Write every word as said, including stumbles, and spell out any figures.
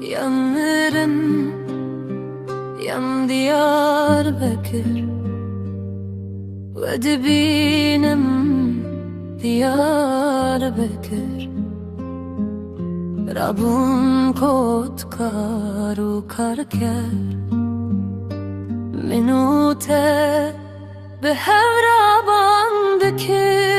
Yan mirim, yan Diyarbekir, we dibînim Diyarbekir. Rabûn kotkar û karker, min û te bi hev raban dikir.